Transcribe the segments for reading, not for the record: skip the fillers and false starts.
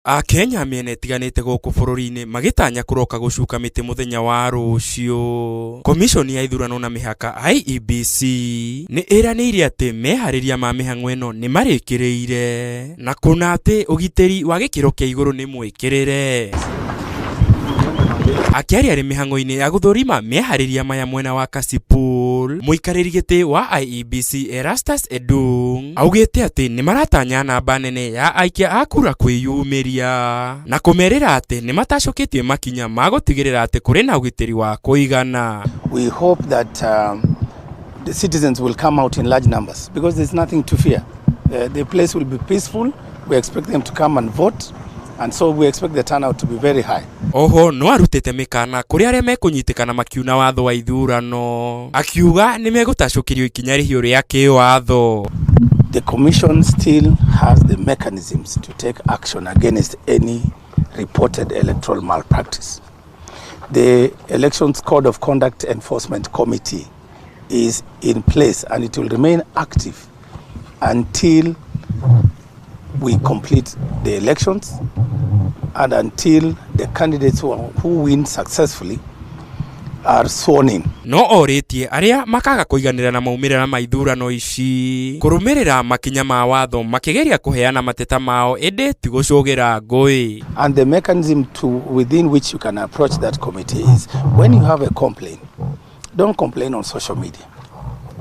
Akenya mĩena ĩtiganĩte gũkũ bũrũri-inĩ magĩtanya kũroka gũcuka mĩtĩ mũthenya wa rũciũ. Komiconi ya ithurano na mĩhaka IEBC nĩ ĩranĩire atĩ meharĩria ma mĩhang'o ĩno nĩ marĩkĩrĩire na kũna atĩ ũgitĩri wa gĩkĩro kĩa igũrũ nĩ mwĩkĩrĩre. Akĩaria arĩ mĩhang'o-inĩ ya gũthũrima meharĩria maya mwena wa Kasipul, mũikarĩri gĩtĩ wa IEBC Erastus Edung augĩte atĩ nĩ maratanya namba nene ya aikia a kura kwĩyumĩria na kũmerĩra atĩ nĩ matacũkĩtie makinya ma gũtigĩrĩra atĩ kũrĩ na ũgitĩri wa kũigana. We hope that the citizens will come out in large numbers because there's nothing to fear. The place will be peaceful. We expect them to come and vote and so we expect the turnout to be very high. Oho no arutĩte mĩkana kũrĩ arĩa mekũnyitĩkana makiuna watho wa ithurano akiuga nĩ megũtacũkĩrio ikinya rĩhiũ rĩa kĩwatho. The commission still has the mechanisms to take action against any reported electoral malpractice. The Elections Code of Conduct Enforcement Committee is in place and it will remain active until we complete the elections and until the candidates who win successfully are sworn in. No orĩtie arĩa makaga kũiganĩra na maumĩrĩra ma ithurano ici kũrũmĩrĩra makinya ma watho makĩgeria kũheana mateta mao ĩndĩ ti gũcũgĩra ngũĩ. And the mechanism to within which you can approach that committee is when you have a complaint, don't complain on social media.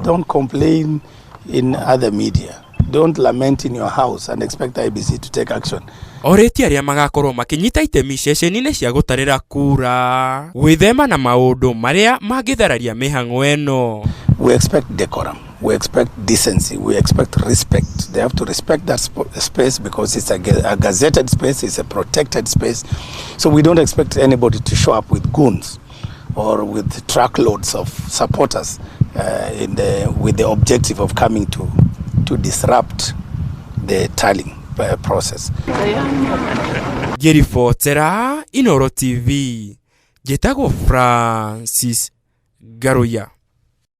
Don't complain in other media. Don't lament in your house and expect IEBC to take action. Orĩtie arĩa magakorwo makĩnyita itemi ceceni-inĩ cia gũtarĩra kura gwĩthema na maũndũ marĩa mangĩthararia mĩhang'o ĩno. We expect decorum, we expect decency, we expect respect. They have to respect that space because it's a gazetted space, it's a protected space. So we don't expect anybody to show up with goons or with truckloads of supporters with the objective of coming to disrupt the tallying process. Ngĩribotera Inoro TV, njĩtagwo Francis Ngaruiya.